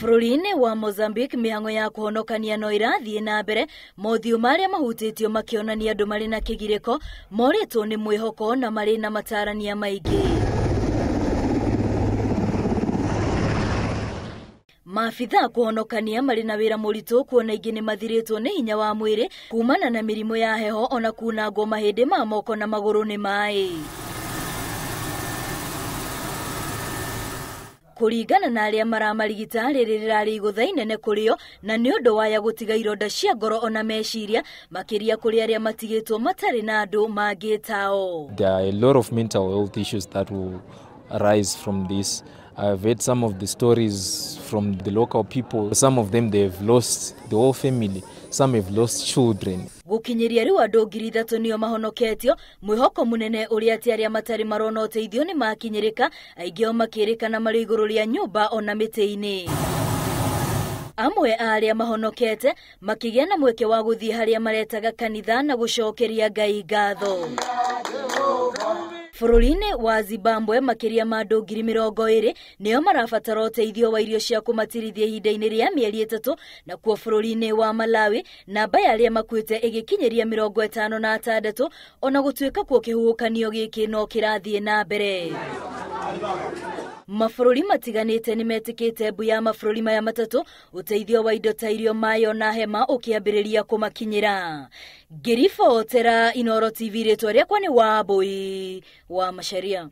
Bũrũri-inĩ wa Mozambique mĩhang'o ya kũhonokania no ĩrathiĩ na mbere, mothiũ marĩa mahutĩtio makĩonania andũ marĩ na kĩgirĩko, morĩtwo nĩ mwĩhoko na marĩ na matarania maingĩ. Maabitha kũhonokania marĩ na wĩra mũritũ kuona ingĩ nĩ mathirĩtwo nĩ hinya wa mwĩrĩ kumana na mĩrimũ ya heho ona kunangwo mahĩndĩ ma moko na magũrũ nĩ maĩ. Kũringana na arĩa maramarigita, rĩrĩ rĩrarĩ igũtha inene kũrĩo na nĩ ũndũ waya gũtiga ironda cia ngoro ona meciria, makĩria kũrĩ arĩa matigĩtwo matarĩ na andũ mangĩtao. There are a lot of mental health issues that will arise from this. I've heard some of the stories from the local people. Some of them, they've lost the whole family. Some have lost children. Gũkinyĩria rĩu andũ 3,000 nĩo mahonoketio, mwĩhoko mũnene ũrĩa atĩ arĩa matarĩ marona ũteithio nĩ makinyĩrĩka, aingĩ ao makĩrĩkana marĩ igũrũ rĩa nyũmba ona mĩtĩ-inĩ. Amwe a arĩa mahonokete makĩgĩa na mweke wa gũthiĩ harĩa maretaga kanitha na gũcokeria Ngai ngatho. Bũrũri-inĩ wa Zimbabwe makĩria ma andũ 20,000 nĩo marabatara ũteithio wa irio cia kũmatirithia ihinda-inĩ rĩa mĩeri 3, nakuo bũrũri-inĩ wa Malawi namba ya arĩa makuĩte ĩgĩkinyĩria 56, ona gũtuĩka kuo kĩhuhũkanio gĩkĩ no kĩrathiĩ na mbere. Mabũrũri matiganĩte nĩ metĩkĩte mbu ya mabũrũri maya matatũ ũteithio wa indo ta irio, maĩ na hema ũkĩambĩrĩria kũmakinyĩra. Ngĩribotera Inooro TV, rĩtwa rĩakwa nĩ Wambui wa Macharia.